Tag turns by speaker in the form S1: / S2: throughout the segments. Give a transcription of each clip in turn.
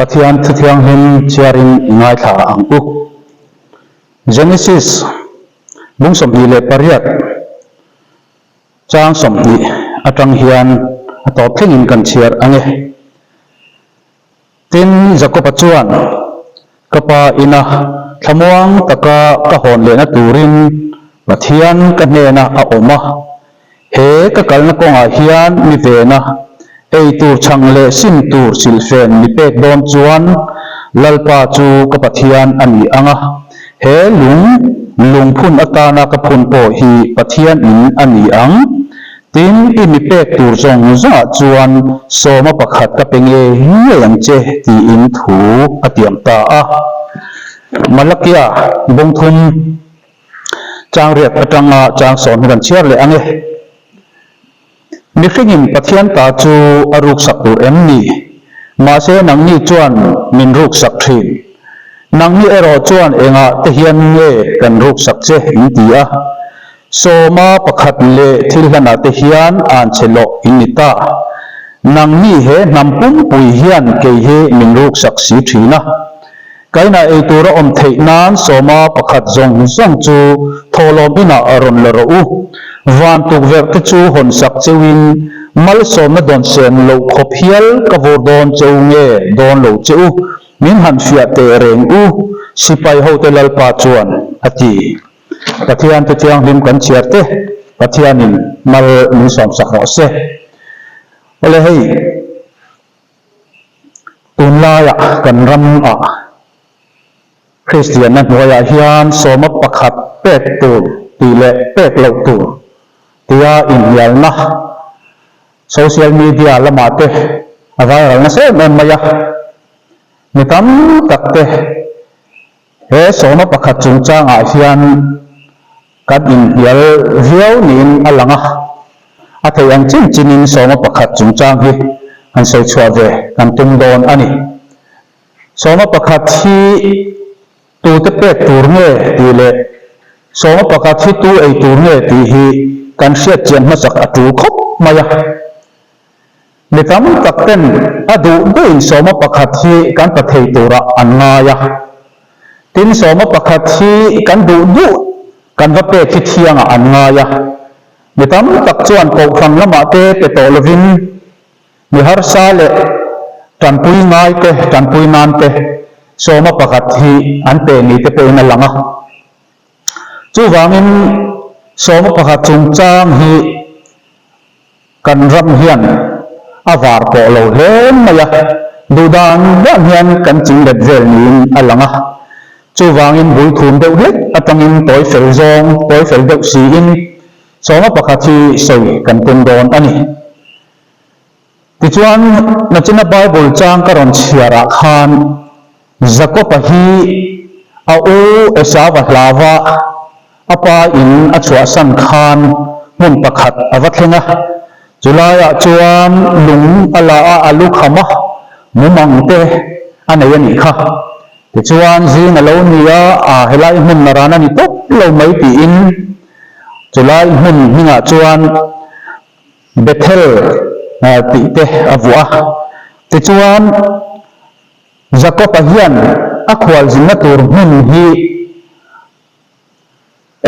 S1: Pathian Thu Thianghlim chhiarin i ngaithla ang u. Genesis bung 28 chang 20 atang hian a tawp thlengin kan chhiar ang e. Tin, Jakoba chuan, Ka pa ina thlamuang taka ka hawn lehna turin Pathian ka hnena a awm a, he ka kalna kawngah hian mi vena ei tur chhang leh sin tur silhfen mi pek dawn chuan Lalpa chu ka Pathian a ni ang a, he lung lungphun atana ka phun pawh hi Pathian in a ni ang. Tin, i mi pek tur zawng zawngah chuan sawma pakhat ka pe ngei ngei ang che tiin thu a tiam ta a. Malakia bawngthum chang riat atanga chang sawm hi kan chhiar leh ang e. Mihringin Pathian ta chu a ruksak tur em ni? Mahse nangni chuan min ruksak thin. Nangni erawh chuan engah te hian nge kan ruksak che in ti a? Sawma pakhat leh thil hlanah te hian an che loh in ni ta. Nangni he hnam pumpui hian kei hi min ruksak si thin a. Kaina ei tur a awm theih nan sawma pakhat zawng zawng chu thawhlawm inah rawn la rawh u. Van tukverh te chu hawn sak cheuhin malsawmna dawn sem loh khawp hial ka vur dawn cheu nge dawn lo che u. Min han fiah teh reng u, sipai hote Lalpa chuan a ti. Pathian te thianghlim kan chhiar te Pathianin mal min sawmsak rawh se. Awle hei tunlaiah kan ramah Kristianna hnuaiah hian sawma pakhat pek tur tih leh pek loh tur tia inhnialna social media lamah te a viral nasa em em mai a. Mi tam tak te He sawma pakhat chungchangah hian kan inhnial viau niin a lang a, a theih ang chin chinin sawma pakhat chungchang hi han sawi chhuah ve kan tum dawn a ni. Sawma pakhat hi tute pek tur nge tih leh sawma pakhat hi tu ei tur nge tih hi kan hriat chian hmasak a tul khawp mai a. Mi tam tak ten a duh duhin sawma pakhat hi kan pa thei turah an ngai a. Tin, sawma pakhat hi kan duh duh kan va pek hi thiangah an ngai a. Mi tam tak chuan kohhran lamah te pe tawh lovin mi harsa leh tanpui ngai te, tanpui nan te sawma pakhat hi an pe ni te pawhin a lang a. Chuvangin sawma pakhat chungchang hi Kan ram hian a var pawh lo hle mai a, duh dan dan hian kan ching let vel niin a lang a. Chuvangin bul thum deuh hlek atangin tawi fel zawng, tawi fel deuh siin sawma pakhat hi sawi kan tum dawn a ni. Tichuan, nachina Bible chang ka rawn chhiarah khan Jakob-a hi a u Esau-a hlauva a pa in a chhuahsan khan hmun pakhat a va thleng a, chulaiah chuan lung a la a, a lu kham a, mumang te a nei a nih kha. Tichuan zing a lo ni a, a helai hmun a ran a ni tawp lo mai tiin chulai hmun hmingah chuan Bethel tih te a vuah a. Tichuan Jakob-a hian a khualzinna tur hmun hi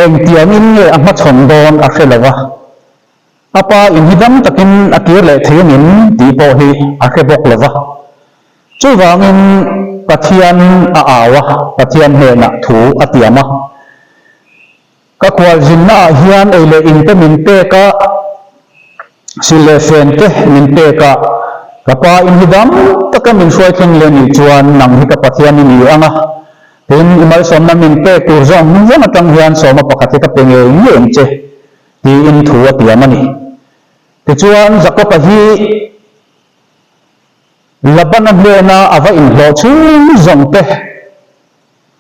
S1: engtiangin nge a hmachhawn dawn a hre lo va, a pa in hi dam takin a kir leh thei angin tih pawh hi a hre bawk lo va. Chuvangin Pathian a au a, Pathian hnenah thu a tiam a. Ka khualzinnaah hian ei leh in te min pek a, sil leh fen te min pek a, ka pa in hi dam taka min hruai thleng leh nih chuan nang hi ka Pathian i ni ang a, tin i malsawmna min pek tur zawng zawng atang hian sawma pakhat hi ka pe ngei ngei ang che, tiin thu a tiam a ni. Tichuan Jakob-a hi Labana hnena a va inhlawh chhung zawng te,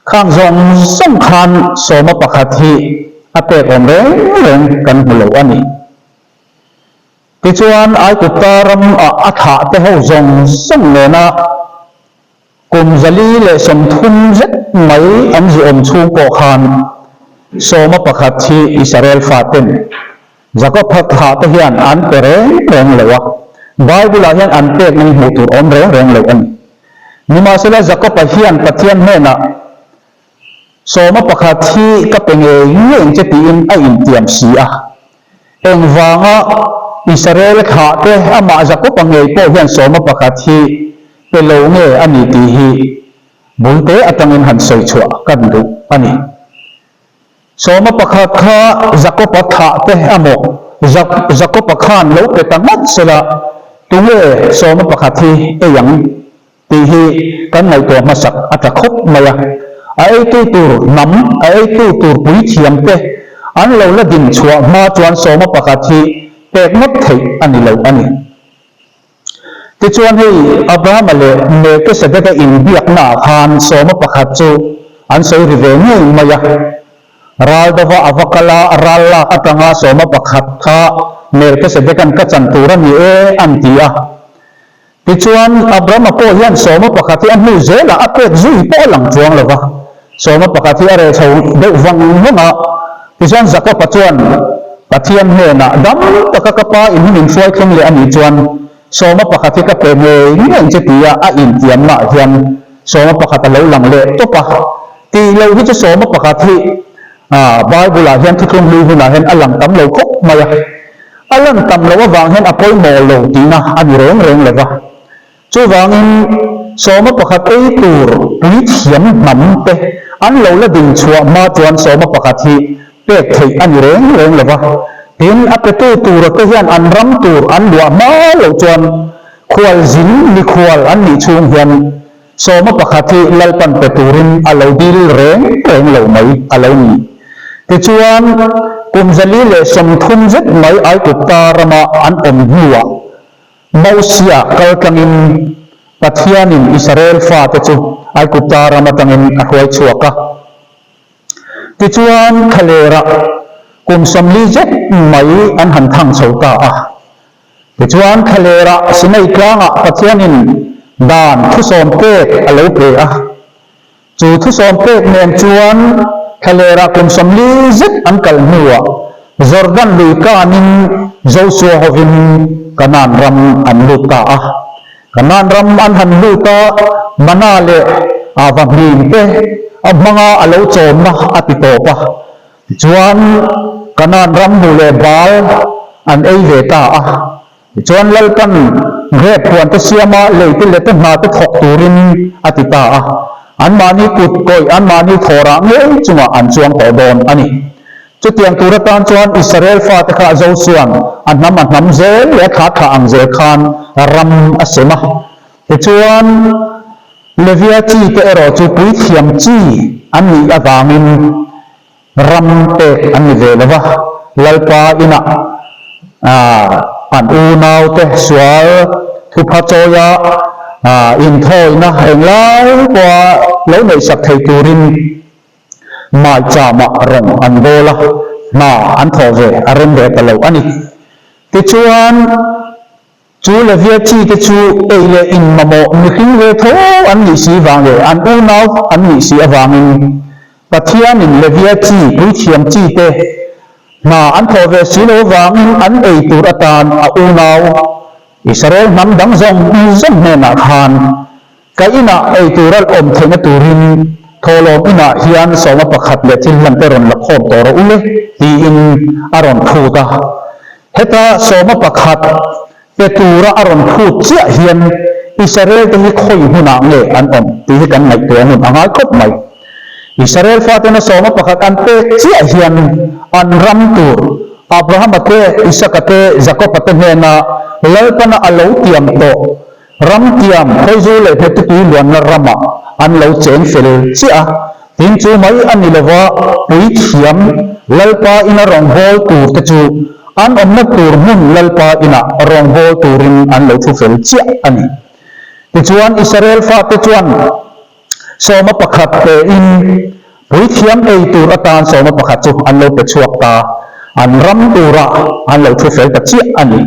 S1: Khang zawng zawng khan sawma pakhat hi a pek awm reng reng kan hmu lo a ni. Tichuan Aigupta ram ah a thlah te ho zawng zawng nena kum 130 zet mai an zu awm chhung pawh khan sawma pakhat hi Israel faten Jakob thlah te hian an pe reng reng lo a, Bible ah hian an pek nang hmuh tur awm reng reng lo a ni. Nimahsela Jakob-a hian Pathian hnenah, Sawma pakhat hi ka pe ngei ngei ang che tiin a intiam si a. Engvanga Israel thlah te amah Jakob-a ngei pawh hian sawma pakhat hi pe lo nge a ni tih hi bulte atangin han sawi chhuah kan duh a ni. Sawma pakhat kha Jakob-a thlah te amaw Jakob-a khan lo pe ta ngat sela tunge sawma pakhat hi ei ang? Tih hi kan ngaihtuah hmasak a tla khawp mai a. A eitu tur hnam, a eitu tur puithiam te an lo la din chhuah hma chuan sawma pakhat hi pek ngawt theih a ni lo a ni. Tichuan hei Abrahama leh Melkisedeka inbiaknaah khan sawma pakhat chu an sawi ri ve ngei mai a. Ral dova a va kal a, ral lak atanga sawma pakhat kha Melkisedekan ka chan tur a ni e an ti a. Tichuan, Abrama pawh hian sawma pakhat hi a hnu zelah a pek zui pawh a lang chuang lo va, sawma pakhat hi a reh chho deuh vang vang a. Tichuan, Jakob-a chuan Pathian hnenah, Dam taka ka pa in hi min hruai thleng leh a nih chuan, sawma pakhat hi ka pe ngei ngei che tia a intiamnaah hian sawma pakhat a lo lang leh tawp a. Tih loh hi chu sawma pakhat hi Bible-ah hian thuthlung hlui hunah hian a lang tam lo khawp mai a. A lan tam loh avang hian a pawimawh lo tihna a ni reng reng lo va. Chuvangin, sawma pakhat ei tur puithiam hnam te an lo la ding chhuah hma chuan sawma pakhat hi pek theih a ni reng reng lo va. Tin, a petu tura te hian an ram tur an luah hma loh chuan khualzin mikhual an nih chhung hian Sawma pakhat hi Lalpan pe turin a lo dil reng reng lo mai a lo ni. Tichuan, kum 430 zet mai Aigupta rama an awm hnuah Mosia kal tlangin Pathianin Israel fate chu Aigupta ram atangin a hruai chhuak a. Tichuan, thlalerah kum 40 zet mai an han thang chho ta a. Tichuan, thlalerah Sinai tlangah Pathianin dan thusawm pek a lo pe a. Chu thusawm pek nen chuan thlalerah kum 40 zet an kal hnuah Jordan lui kanin Josua hovin Kanaan ram an lut ta a. Kanaan ram an han lut a, Mana leh Ava hmin te a hmanga a lo chawmna a ti tawp a. Tichuan, Kanaan ram hmu leh bal an ei ve ta a. Tichuan, Lalpan grep huante siama leite lete hna te thawk turin a ti ta a. Anmahni kut kawih anmahni thawhrah ngei chungah an chuang tawh dawn a ni. Chutiang tur atan chuan Israel fate kha Josua'n a hnam a hnam zel leh a thlah thlah ang zel khan ram a sem a. Tichuan, Levia chi te erawh chu puithiam chi an nih avangin ram pek an ni ve lo va, Lalpa inah an unaute sual thupha chawia inthawina englai pawha lo neihsak thei turin maichama rawng an bawl a, hna an thawh ve a rem ve ta lo a ni. Tichuan. Chu Levia chi te chu ei leh in mamawh mihring ve tho an nih si vang leh an unau an nih si avangin Pathianin Levia chi puithiam chi te hna an thawh ve si lo vangin an ei tur atan a unau Israel hnam dang zawng zawng hnenah khan ka inah ei tur a awm theihna turin thawhlawm inah hian sawma pakhat leh thil hlan te rawn la khawm tawh rawh u le tiin a rawn phut a. Heta sawma pakhat pe tura a rawn phut chiah hian Israel te hi khawi hmunah nge an awm tih hi kan ngaihtuah hun a ngai khawp mai. Israel fatena sawma pakhat an pek chiah hian an ram tur Abrahama te, Isaka te, Jakoba te hnena Lalpana a lo tiam tawh Ram tiam khawizu leh hmetutui luanna ramah an lo cheng fel chiah a, tin chu mai a ni lova puithiam Lalpa ina rawngbâwl turte chu an awmna tur hmun Lalpa inah rawngbâwl turin an lo thu fel chiah a ni. Tichuan Israel fate chuan sawma pakhat pein puithiam ei tur atan sawma pakhat chu an lo pe chhuak ta, an ram turah an lo thu fel ta chiah a ni.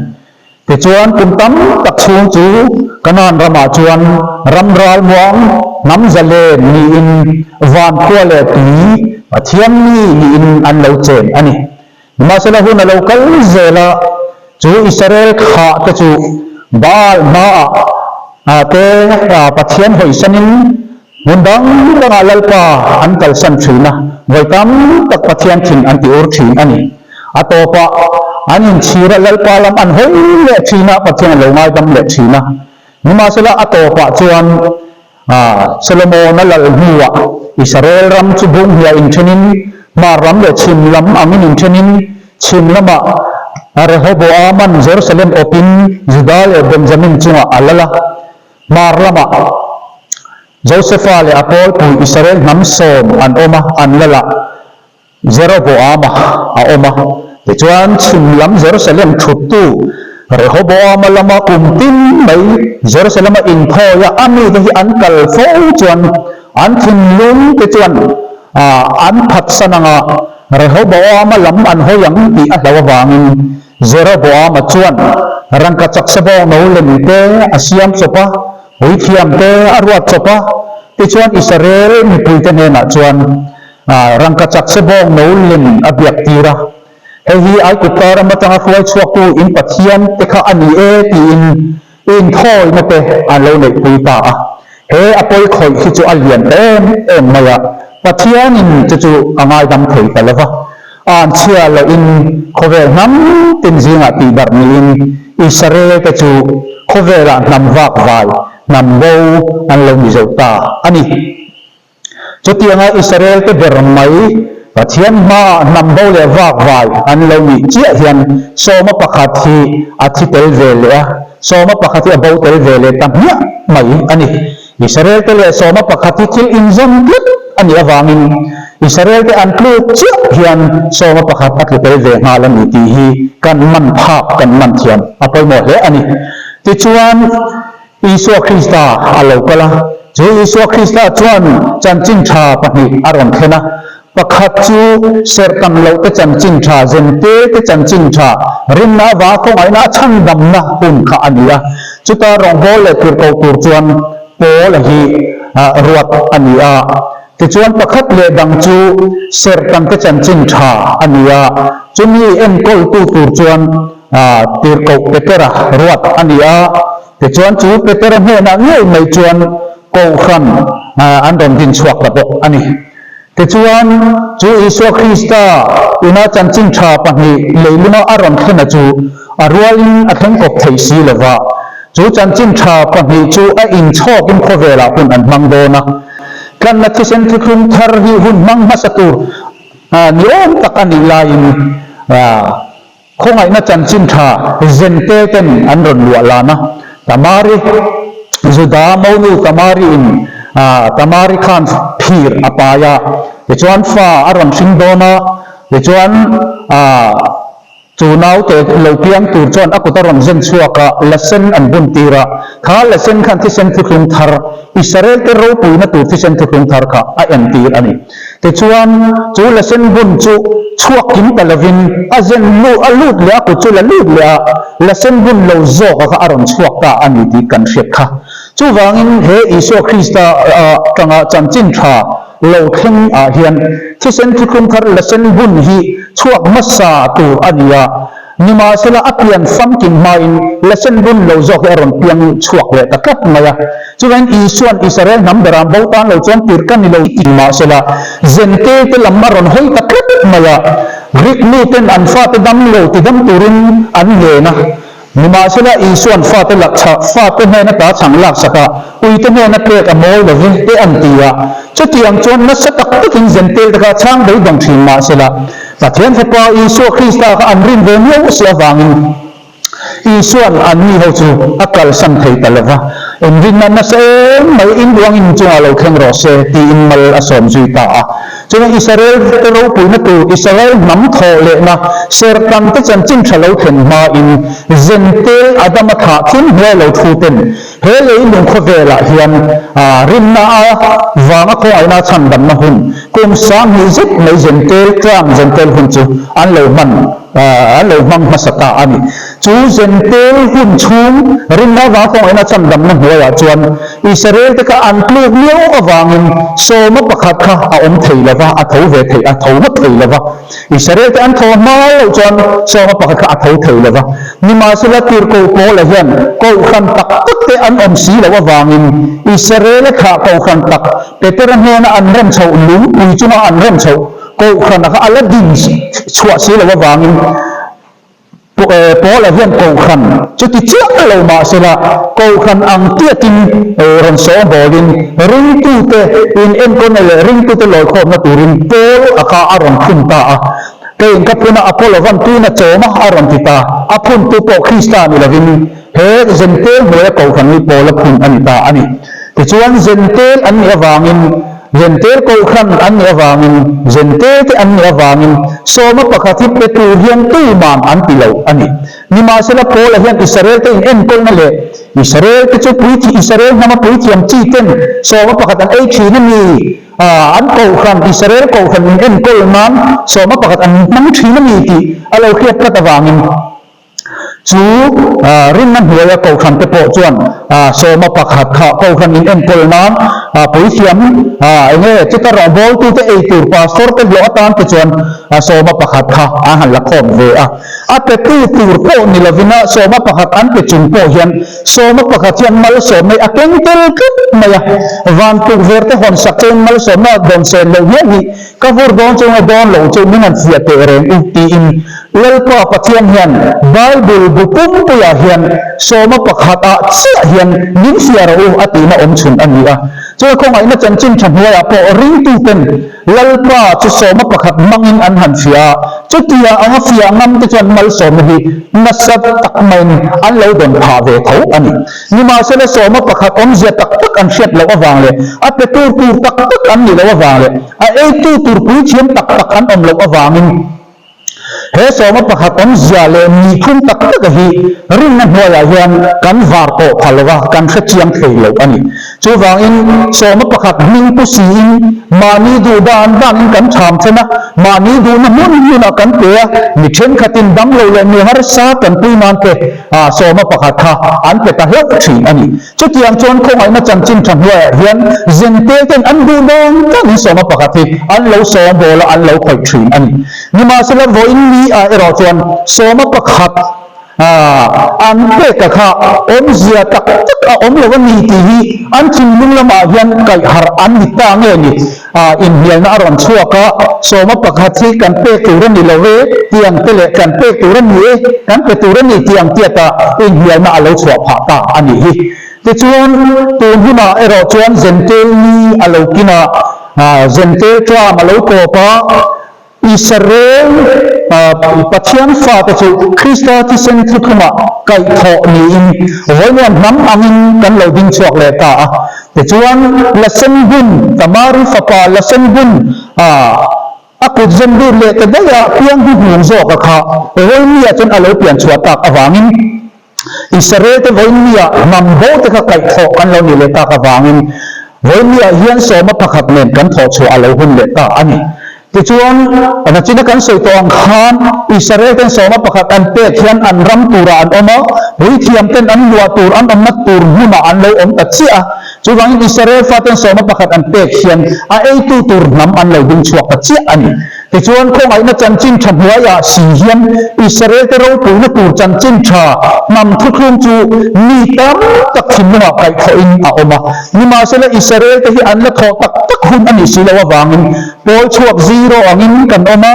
S1: Tichuan, kum tam tak chhung chu Kanaan ramah chuan ram ralmuang, hnam zalen niin van khua leh tui Pathian mi niin an lo chen a ni. Nimahsela hun a lo kal zel a, chu Israel thlah te chu Baal hmaah. Te Pathian hawisanin hmun dang dangah Lalpa an kalsan thin a, vawi tam tak Pathian thin an ti ur thin a ni. A tawpah an inchhir a, Lalpa lam an hawi leh thin a, Pathian a lo ngaidam leh thin a. Nimahsela a tawpah chuan Solomon-a lal hnuah Israel ram chu bunghniah inthenin, hmar lam leh chhim lam angin inthenin, chhim lamah Rehoboam-a'n Jerusalem awpin Juda leh Benjamin chungah a lal a, hmar lamah Josefa leh a pawlpui Israel hnam sawm an awm a, an lal a. Jeroboama a awm a, tichuan chhim lam Jerusalem thuttu Rehoboama lama kum tin mai Jerusalem-a inthawi a, a mite hi an kal fo chuan an thinlung te chuan an phatsan anga Rehoboama lam an hawi ang tih a hlauh avangin Jeroboama chuan rangkachak sabawng no lem te a siam chawp a, puithiam te a ruat chawp a, tichuan Israel mipuite hnenah chuan Rangkachak sebawng no lem a biak tir a, Hei hi Aigupta ram atanga hruai chhuaktu in Pathian te kha a ni e tiin inthawina te an lo neihpui ta a. He a pawi khawih hi chu a lian ta em em mai a, Pathianin chu chu a ngaidam thei ta lo va. An chhia lohin khawvel hnam tin zingah tihdarh niin Israel te chu khawvelah hnam vakvai, hnam bo an lo ni zo ta a ni. Chutianga Israel-te ber mai Pathian hmaah hnam bo leh vak vai an lo nih chiah hian sawma pakhat hi a thi tel ve leh a, sawma pakhat hi a bo tel ve leh ta hmiah mai a ni. Israel-te leh sawma pakhat hi thil inzawm tlat a nih avangin Israel-te an tluk chiah hian sawma pakhat a tlu tel ve nghal a ni tih hi kan man phak, kan man thiam a pawimawh hle a ni. Tichuan. Isua Krista a lo kal a, chu Isua Krista chuan chanchin tha pahnih a rawn thlen a, pakhat chu serhtan loh te chanchin tha, zente te chanchin tha, rinna avanga khawngaihna a chhandamna hun kha a ni a, chuta rawngbâwl leh tirhkoh tur chuan Paula hi ruat a ni a. Tichuan pakhat leh dang chu serhtan te chanchin tha a ni a, chumi enkawltu tur chuan tirhkoh Petera ruat a ni a. Tichuan chu Petera hnenah ngei mai chuan Kohhran an rawn din chhuak ta bawk a ni. Tichuan chu Isua Krista ina chanchin tha pahnih leilunga a rawn thlena chu a rualin a thleng kawp thei si lo va, chu chanchin tha pahnih chu a inchhawkin khawvelah hun an hmang dawn a. Tlanna thisen thuthlung thar hi hun hmang hmasa tur ni awm tak a nih laiin khawngaihna chanchin tha Zente ten an rawn luah lan a. Tamari, Juda monu Tamari in Tamari khan phir a pai a, tichuan fa a rawn hring dawn a, tichuan Chu naute lo piang tur chuan a kut a rawn zen chhuak a, la sen an bun tir a. Kha la sen khan thisen thuthlung thar, Israel-te ropuina tur thisen thuthlung thar kha a entir a ni. Tichuan, chu la sen bun chu chhuak kim ta lovin a zen lut, a lut leh a kut chu la lut leh a, la sen bun lo zawka kha a rawn chhuak ta a ni tih kan hriat kha. Chuvangin he Isua Krista atanga chanchin tha lo thleng ah hian thisen thuthlung thar la sen bun hi chhuak hmasa tur a ni a, nimahsela a pian famkim hmain la sen bun lo zawk hi a rawn piang chhuak leh ta tlat mai a. Chuvangin Isua'n Israel hnam beram bo tan lo chuan tir ka ni lo tih mahsela Zente te lam a rawn hawi ta tlat mai a, Greek miten an fate dam lo ti dam turin an ngen a. Nimahsela, Isua'n fate lakchah, fate hnena ta chhang laksak a, uite hnena pek a mawi lo ve, te an ti a. Chutiang chuan nasa tak takin Zentel te kha chhang beidawng thin mahsela, Pathian Fapa Isua Krista kha an rin ve miau si avangin Isua'n anni ho chu a kalsan thei ta lo va. Inrinna nasa em mai inruangin chungah lo thleng rawh se, tiin mal a sawm zui ta a. Chuan Israel te ropuina tur Israel hnam thawh lehna serhtan te chanchin tha lo thlen hmain Zentel Adama thlah thim hle lo thu ten he leilung khawvelah hian rinna a vanga khawngaihna chhandamna hun kum 2000 zet mai Zentel tlang Zentel hun chu an lo hman. an lo hmang hmasa ta a ni. Chu Zentel hun chhung rinna avanga kawngaihin a chandamna hnuaiah chuan Israel te kha an tluk miau avangin sawma pakhat kha a awm thei lo va, a tho ve thei, a tho ngawt thei lo va. Israel te an tho hma loh chuan sawma pakhat kha a tho thei lo va. Nimahsela tirhkoh Paula hian kohhran tak tak te an awm si loh avangin Israel-a thlah kohhran tak Petera hnena an rem chhoh lungpui chunga an rem chhoh kohhrana kha a la din chhuah si loh avangin Paula hian kohhran chuti chiah lo mahsela kohhran ang tiatin rawn sawmbawlin ringtute inenkawlna leh ringtute lawikhawmna turin Paul a kha a rawn phun ta a. Keiin ka phun a, Apollo van tuina chawm a a rawn ti ta. A phuntu pawh Krista ni lovin he Zentel hnuaia kohhran hi Paula phun a ni ta a ni. Tichuan Zentel an nih avangin, Zentel kohhran an nih avangin, Zentel te an nih avangin sawma pakhat hi pe tur hian tuman an ti lo a ni. Nimahsela Paula hian Israel te in enkawlna leh Israel te chu puithi Israel hnama puithiam chi ten sawma pakhat an ei thin a ni. An kohhran, Israel kohhran in enkawl nan sawma pakhat an hmang thin a ni tih a lo hriat tlat avangin chu rinna hnuaia kohhran te pawh chuan sawma pakhat kha kohhran in enkawl nan puithiam eng nge chuta rawngbawltute ei tur pastor te hlawh atan te chuan sawma pakhat kha an han la khawm ve a. A petu tur pawh ni lovin a sawma pakhat an pe chung pawh hian Sawma pakhat hian malsawmna hi a keng tel tlat mai a, van tukver te hawn sak chuan malsawmna dawn sen loh hial hi ka vur dawn chu nge dawn lo chu min han fiah teh reng u tiin Lalpa Pathian hian Bible bu pumpuiah hian sawma pakhat ah chiah hian min fiah rawh u a tihna awm chhun a ni a. Chuan khawngaihna chanchin tha hnuaiah pawh ringtuten Lalpa chu sawma pakhat hmangin an han fiah a, chutia anga fiah ngam te chuan malsawmna hi nasa tak maiin an lo dawn phah ve tho a ni. Nimahsela sawma pakhat awmzia tak tak an hriat loh avang leh a pe tur tur tak tak an nih loh avang leh a eitu tur puithiam tak tak an awm loh avangin, He sawma pakhat awmzia leh nihphung tak tak hi rinna hnuaiah hian kan var tawh pha lo va, kan hre chiang thei lo a ni. Chuvangin sawma pakhat hming pu siin mahni duh dan danin kan cham then a, mahni duhna hmun hmunah kan pe a, mi thenkhatin dam lo leh mi harsa tanpui nan te sawma pakhat kha an pe ta hlauh thin a ni. Chutiang chuan khawngaihna chanchin tha hnuaiah hian zentel ten an duh dawn danin sawma pakhat hi an lo sawm bawl a, an lo khawih thin a ni. Nimahsela vawiin ni ah erawh chuan sawma pakhat an peka kha awmzia tak tak a awm lo a ni tih hi an thinlung lamah hian kaihharh an ni ta nge ni? Inhnialna a rawn chhuak a, sawma pakhat hi kan pek tur a ni lo e tih ang te leh kan pek tur a ni e, kan pe tur a ni tih ang tiata inhnialna a lo chhuah phah ta a nih hi. Tichuan, tun hunah erawh chuan Zentel ni a lo kin a, Zentel tram a lo tawp a, Israel Pathian fate chu Krista thisen thuthlumah kaihthawh niin vawinuam hnam angin kan lo ding chhuak leh ta a. Tichuan, Lasen bun, Tamari fapa Lasen bun a kut zen lut leh ta daih a, piang hnuhnung zawka kha vawinia chuan a lo pian chhuah tak avangin Israel te vawinia hnam bo te kha kaihthawh kan lo nih leh tak avangin vawinia hian sawma pakhat nen kan thawh chhuah a lo hun leh ta a ni. Tichuan, nachina kan sawi tawh ang khan Israel ten sawma pakhat an pek hian an ram turah an awm a, puithiam ten an luah tur an awmna tur hmunah an lo awm ta chiah a. Chuvangin Israel faten sawma pakhat an pek hian a eitu tur hnam an lo ding chhuak ta chiah a ni. Tichuan, khawngaihna chanchin tha hnuaiah si hian Israel-te ropuina tur chanchin tha hnam thuthlung chu mi tam tak thinlungah kaihthawhin a awm a. Nimahsela, Israel-te hi an la thawh tak tak hun a nih si loh avangin pawl chhuak zero angin kan awm a.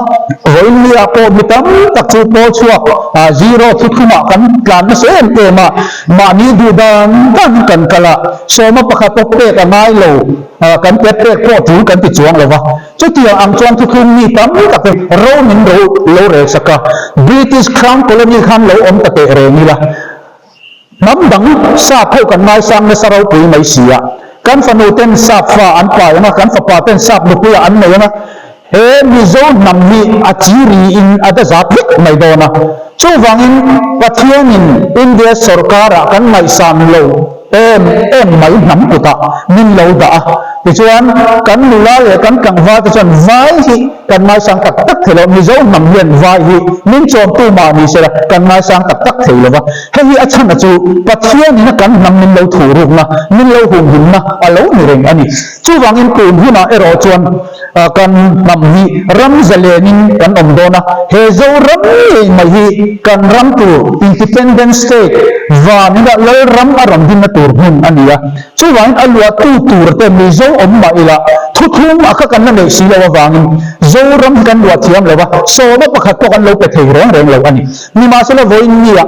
S1: Vawiinliah pawh mi tam tak chu pawl chhuak zero thuthlungah kan tlan nasa em em a, mahni duh dan dan kan kal a, sawma pakhat pawh pek a ngai lo, kan pe pek pawh tul kan ti chuang lo va. Chutiang ang chuan thuthlung mi tam tak hi ro min ro lo rel sak a, British Crown Colony khan lo awm ta teh reng ila, hnam dang sap ho kan ngaisang nasa ropui mai si a, kan fanu ten sap fa an pai ang a, kan fapa ten sap nupui ah an nei ang a, he Mizo hnam hi a chi ri in a da za phek mai dawn a. Chuvangin Pathianin India sorkar ah kan ngaihsan lo em em mai hnam kutah min lo dah a. Tichuan, kan nula leh kan tlangval te chuan vai hi kan ngaisang tak tak thei lo. Mizo hnam hian vai hi min chawmtu mah ni sela kan ngaisang tak tak thei lo va. Hei hi a chhan a chu Pathianin a kan hnam min lo thurukna, min lo humhimna a lo ni reng a ni. Chuvangin tun hunah erawh chuan kan hnam hi ram zalenin kan awm dawn a, he Zoram ngei mai hi kan ram tur Independent State vanina Lalram a rawn dinna tur hmun a ni a. Chuvangin a luahtu tur te Mizo awm mah ila thuthlung a kha kan la neih si lo avangin Zoram hi kan luah thiam lo va, sawma pakhat pawh kan lo pe thei reng reng lo a ni. Nimahsela vawiin nia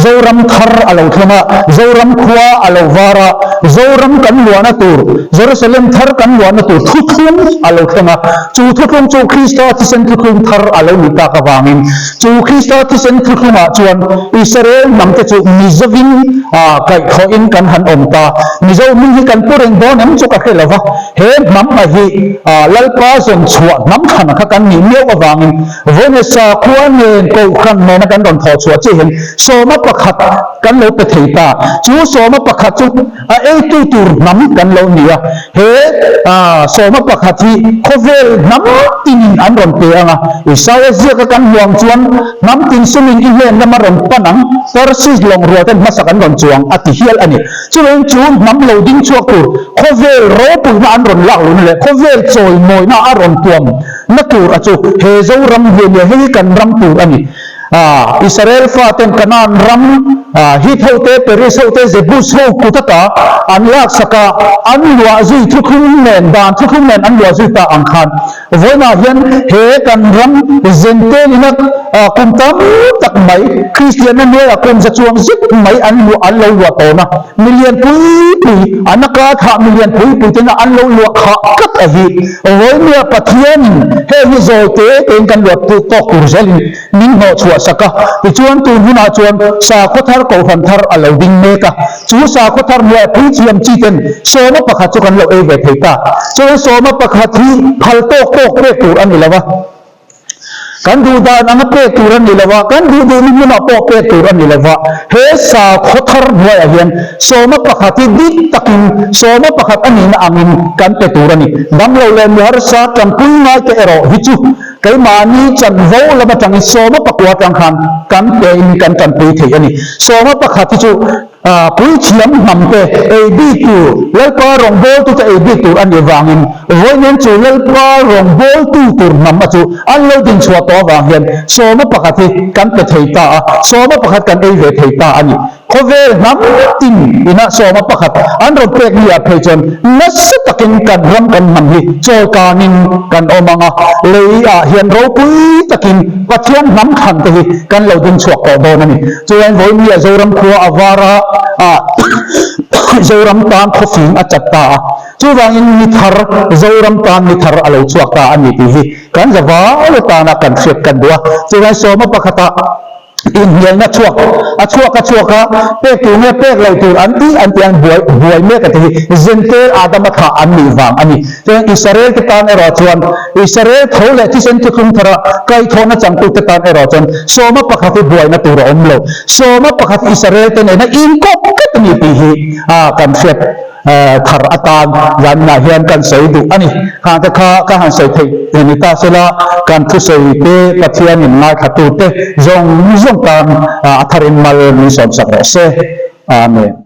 S1: Zoram thar a lo thleng a, Zoram khua a lo var a, Zoram kan luahna tur, Jerusalem thar kan luahna tur thuthlung a lo thleng a. Chu thuthlung chu Krista thisen thuthlung thar a lo ni tak avangin, chu Krista thisen thuthlungah chuan Israel hnamte chu Mizovin kaihthawhin kan han awm ta. Mizo hming hi kan pu reng dawn em chu ka hre lo va, he hnam a hi Lalpa zawn chhuah hnam thlan kha kan nih miau avangin, Vanessa khua nen Kohhran nena kan rawn thawh chhuah chiah hian sawma pakhat kan lo pe thei ta. Chu sawma pakhat chu a eitu tur hnam kan lo ni a. He sawma pakhat hi khawvel hnam tinin an rawn pe ang a. Isaia ziaka kan hmuh ang chuan hnam tin sumin i hnen lama rawn pan ang, Tarsis lawng rual ten hmasak an rawn chuang a ti hial a ni. Chuvangin chu hnam lo ding chhuak tur khawvel ropuina an rawn lak lohna leh khawvel chawimawina a rawn tuam Na tur a chu he Zoram hi a nia, hei hi kan ram tur a ni. Israel faten Kanaan ram Hit ho te, Peris ho te, Jebus ho kut ata an laksak a, an luah zui thuthlung nen, dan thuthlung nen an luah zui ta ang khan vawiinah hian he kan ram Zentel ina kum tam tak mai Kristianna hnuaiah kum za chuang zet mai an luah an lo luah tawn a, milian pui pui, an a kar thlah milian pui pui tena an lo luah khah tlat a hi. Vawinia Pathianin heng hi zawi te tein kan luat tawk tur zelin min hnawh chhuah sak a, tichuan tun hunah chuan sakhaw thar kohhran thar a lo ding mek a, chu sakhaw thar hnuaiah puithiam chi ten sawma pakhat chu kan lo ei ve thei ta. Chuan sawma pakhat hi phal tawk tawk pek tur a ni lo a. Kan duh dan anga pek tur a ni lo a, kan duh duhna hmunah pawh pek tur a ni lo va. He sakhaw thar hnuaiah hian sawma pakhat hi dik takin sawma pakhat a nihna angin kan pe tur a ni. Damlo leh mi harsa tanpui ngaite erawh hi chu keimahni chanvo lam atangin sawma pakua atang khan kan pein kan tanpui thei a ni. Sawma pakhat hi chu Puithiam hnamte ei bik tur, Lalpa rawngbawltute ei bik tur a nih vangin vawiin chu Lalpa rawngbawltu tur hnam a chu an lo dinchhuah tawh avang hian sawma pakhat hi kan pe thei ta a, sawma pakhat kan ei ve thei ta a ni. Khawvel hnam tin inah sawma pakhat an rawn pek ni ah phei chuan nasa takin kan ram kan hnam hi chawlkanin kan awm ang a, lei ah hian ropui takin Pathian hnam thlan te hi kan lo dingchhuak tawh dawn a ni. Chuan vawinia Zoram khua a var a, ah Zoram tan khawfing a chat ta a, chuvangin ni thar, Zoram tan ni thar a lo chhuak ta a ni tih hi kan za vau atana kan hriat kan duh a. Chuan sawma pakhatah inhnialna chhuak a chhuak a chhuak a, pek tur nge pek lo tur an tih an tih an buai buai mek a tih hi Zentel Adama thah an nih vang a ni. Chuan Israel te tan erawh chuan Israel tho leh thisen thuthlung thara kaihthawhna changtute tan erawh chuan sawma pakhat hi buaina tur a awm lo. Sawma pakhat Israel te nena inkawp tlat a ni tih hi kan hriat thar atan zaninah hian kan sawi duh a ni. Khang te kha ka han sawi theih ni ta sela kan thusawi te Pathianin ngaithlatute zawng zawng tan a tharin mal min sawmsak rawh se. Amen.